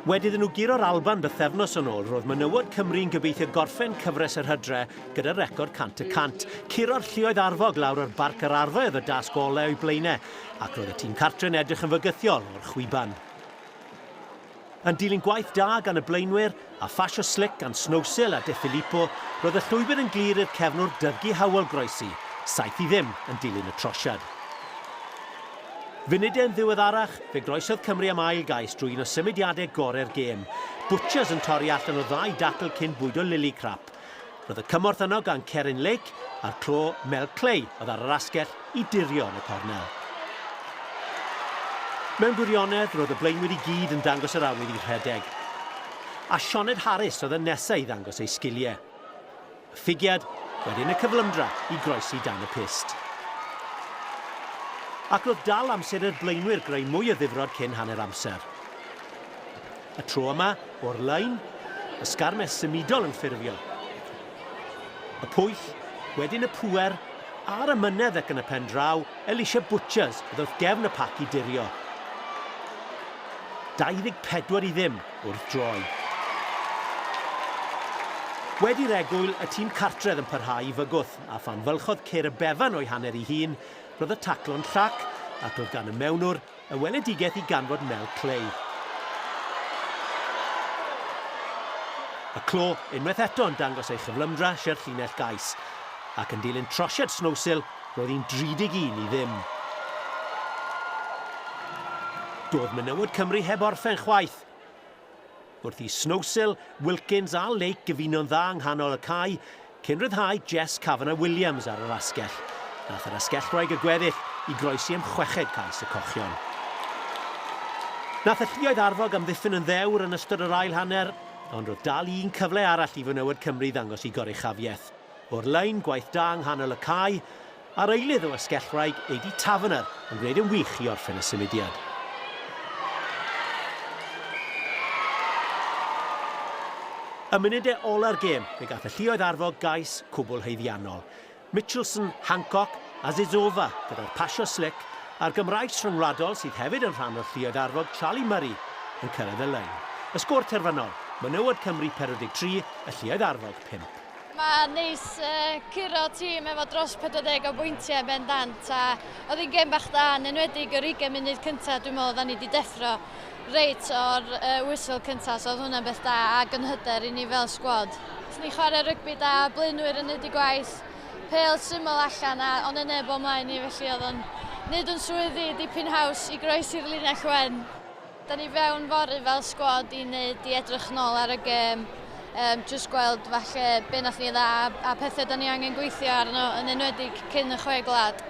Wedi iddyn nhw guro'r Alban bythefnos yn ôl, roedd menywod Cymru'n gobeithio gorffen cyfres yr hydre gyda record 100%. Curo'r lluoedd arfog lawr ar Barc yr Arfau oedd y dasg ole o'u blaenau, ac roedd y tîm cartre'n edrych yn fygythiol o'r chwiban. Yn dilyn gwaith da gan y blaenwyr, a phasio slic gan Snowsill a De Filippo, roedd y llwybr yn glir i'r cefnwr Dyfgu Howell groesi, 7-0 yn dilyn y trosiad. Funudau yn ddiweddarach, fe groesodd Cymru am ail gais drwy un o symudiadau gorau'r gêm. Butchers yn torri allan o ddau dacl cyn bwydo Lillicrap. Roedd y cymorth yno gan Kerin Lake a'r clo Mel Clay oedd ar yr asgell i dirio yn y cornel. Mewn gwirionedd, roedd y blaenwyr i gyd yn dangos yr awydd i rhedeg. A Sioned Harris oedd y nesaf i ddangos ei sgiliau. Y ffigiad, wedyn y cyflymdra i groesi dan y pyst. Ac roedd dal amser i'r blaenwyr greu mwy o ddifrod cyn hanner amser. Y tro yma, o'r lein, y sgarmes symudol yn ffurfio. Y pwyll, wedyn y pŵer, a'r amynedd ac yn y pen draw, Elisha Butchers oedd wrth gefn y pac i dirio. 24-0 wrth droi. Wedi'r egwyl, y tîm cartref yn parhau i fygwth, a phan fylchodd Keira Bevan o'i hanner ei hun, roedd y taclo'n llac, ac roedd gan y mewnwr y weledigaeth i ganfod Mel Clay. Y clo, unwaith eto yn dangos ei chyflymdra sir llinell gais, ac yn dilyn trosiad Snowsill, roedd hi'n 31-0. Doedd menywod Cymru heb orffen chwaith. Wrth i Snowsill, Wilkins a Lake gyfuno'n dda yng nghanol y cae, cyn rhyddhau Jess Kavanagh Williams ar yr asgell. Nath yr asgellwraig y gweddill i groesi am chweched cais y cochion. Nath y lluoedd arfog amddiffyn yn ddewr yn ystod yr ail hanner, ond roedd dal un cyfle arall i fenywod Cymru ddangos eu goruchafiaeth. O'r lein, gwaith da yng nghanol y cae, a'r eilydd o asgellwraig, Eddie Taverner, yn gwneud yn wych i orffen y symudiad. Ym munudau ola'r gêm, fe gath y lluoedd arfog gais cwbl haeddiannol. Mitchelson, Hancock a Zizova gyda'r pasio slic, a'r Gymraes rhyngwladol sydd hefyd yn rhan o'r lluoedd arfog Charlie Murray yn cyrraedd y lein. Y sgôr terfynol, Menywod Cymru 43, y lluoedd arfog 5. Mae'n neis curo tîm efo dros 40 o bwyntiau bendant a oedd hi'n gêm bach da, yn enwedig yr 20 munud cyntaf, dwi'n meddwl oedden ni wedi deffro reit o'r whistle cyntaf, so oedd hwnna'n beth da ac yn hyder i ni fel sgwad. Wnaethon ni chwarae rygbi da, blaenwyr yn neud eu gwaith, pêl syml allan a o'n y neb o mlaen ni, felly oedd o'n neud yn swyddi dipyn haws i groesi'r linell wen. Da ni fewn fory fel sgwad i wneud i edrych nôl ar y gêm, jyst gweld falle be nath ni dda a pethau da ni angen gweithio arno, yn enwedig cyn y chwe gwlad.